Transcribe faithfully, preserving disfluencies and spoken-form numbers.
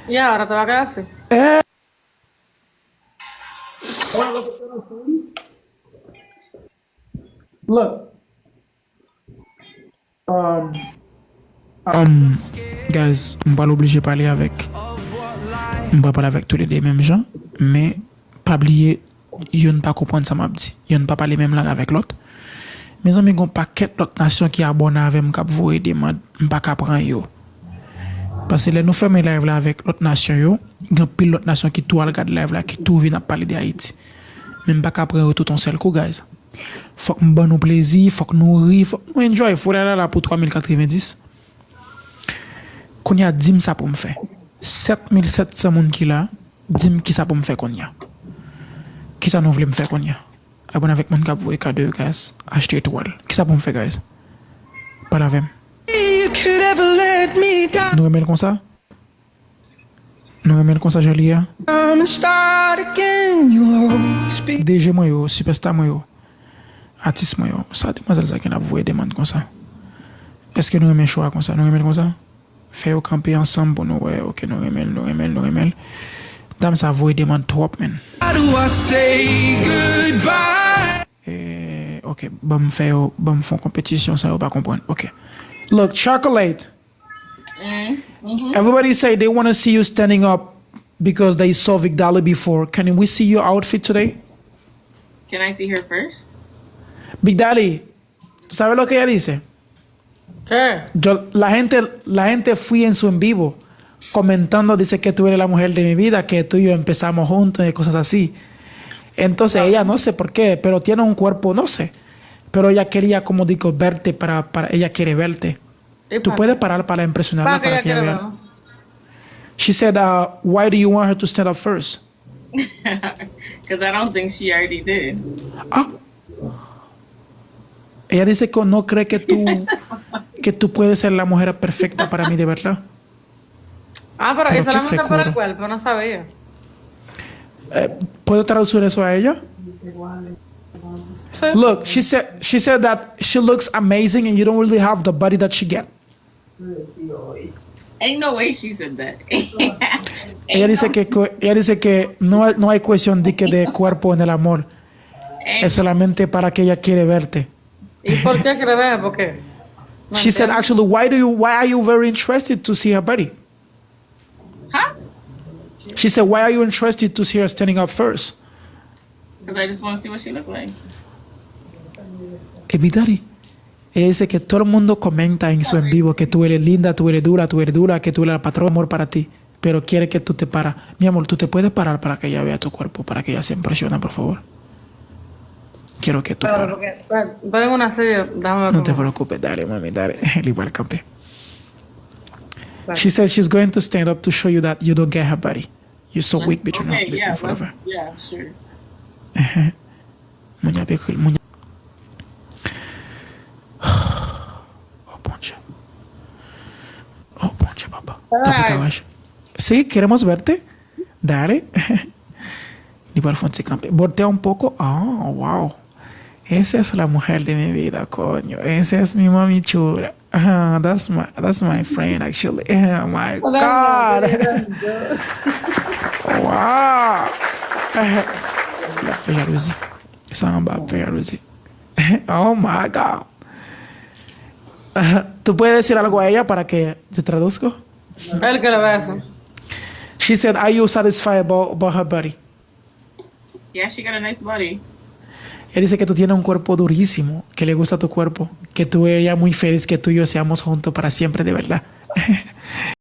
Ya, ahora te va a quedar así. Look. Um, um, guys, m pral oblije pale avèk, m pral pale avèk toulede menm jan, men pa bliye, youn pa konprann sa m ap di. Youn pa pale menm lang avèk lòt. Mezanmi, gon pakèt lòt nasyon ki abòne avè m k ap voye demann, m pa ka pran yo. Paske lè nou fèmen live la avèk lòt nasyon yo, gen anpil lòt nasyon ki tou al gad live la, ki tou vin ap pale de Ayiti. Men m pa ka pran yo tout yon sèl kou, guys. Fòk m ban nou plezi, fòk nou ri, fòk nou enjoy. Foulala la pou twa mil katrevenndis. Kounye a, di m sa pou m fè. Sèt mil sèt san moun ki la, di m kisa pou m fè kounye a. Kisa nou vle m fè kounye a? Abòne avèk moun k ap voye kado yo, guys. Achte etwal. Kisa pou m fè, guys? Pale avè m. Nou renmen l konsa? Nou renmen l konsa jan l ye a? D J mwen yo, sipèsta mwen yo, atis mwen yo, sa demwazèl sa gen ap voye demann konsa? Èske nou renmen cho a konsa? Nou renmen l konsa? Fè yo kanpe ansanm pou nou wè, oke, nou renmen l, nou renmen l, nou renmen l. Dam sa voye demann twòp, menn. Eh, oke, ban m fè yo, ban m fè yon konpetisyon san yo pa konprann. Oke. Look, Chocolate. Everybody say they want to see you standing up because they saw Big Dolly before. Can we see your outfit today? Can I see her first? Big Dolly, ¿tú sabes lo que ella dice? ¿Qué? Yo, la gente, la gente fui en su en vivo comentando, dice que tú eres la mujer de mi vida, que tú y yo empezamos juntos y cosas así. Entonces ella no sé por qué, pero tiene un cuerpo, no sé. Pero ella quería, como digo, verte para, para, ella quiere verte. Tú puedes parar para impresionarla, para que ella vea. She said, uh, why do you want her to stand up first? Because I don't think she already did. Ah. Ella dice que no cree que tú, que tú puedes ser la mujer perfecta para mí, de verdad. Ah, pero eso solamente por el cuerpo, no sabía. Eh, ¿Puedo traducir eso a ella? Sí. Look, she said she said that she looks amazing and you don't really have the body that she get. Ain't no way she said that. Ella dice que co- ella dice que no hay- no hay cuestión de que de cuerpo en el amor. Es solamente para que ella quiere verte. ¿Y por qué quiere ver? ¿Por qué? She said, actually, why do you why are you very interested to see her body? Huh? She said, why are you interested to see her standing up first? Because I just want to see what she look like. Epi Daddy, ella dice que todo el mundo comenta en su en vivo que tú eres linda, tú eres dura, tú eres dura, que tú eres la patrona, amor para ti, pero quiere que tú te paras. Mi amor, tú te puedes parar para que ella vea tu cuerpo, para que ella se impresione, por favor. Quiero que tú paras. Estoy en una silla, déjame No te preocupes, dale, mami, dale. Li pral kanpe. She says she's going to stand up to show you that you don't get her body. You're so weak, but you know, Okay, yeah, forever. Yeah, sure. Moun y ap ekri l, moun y ap. Oh, Bondye. Oh, Bondye, papa. Tanpri, Tawash. Sí, queremos verte. Dale. Li pral fè yon ti kanpe. Botea un poco. Oh, wow. Esa es la mujer de mi vida, coño. Esa es mi mami chula. Ah, that's my that's my friend actually. Oh my God. Wow. L ap fè jalouzi. Sa anba ap fè jalouzi. Oh my God. ¿Tú puedes decir algo a ella para que yo traduzco? Él que le va a hacer. She said, are you satisfied about, about her body? Yeah, she got a nice body. Ella dice que tú tienes un cuerpo durísimo, que le gusta tu cuerpo, que tú ella muy feliz que tú y yo seamos juntos para siempre de verdad.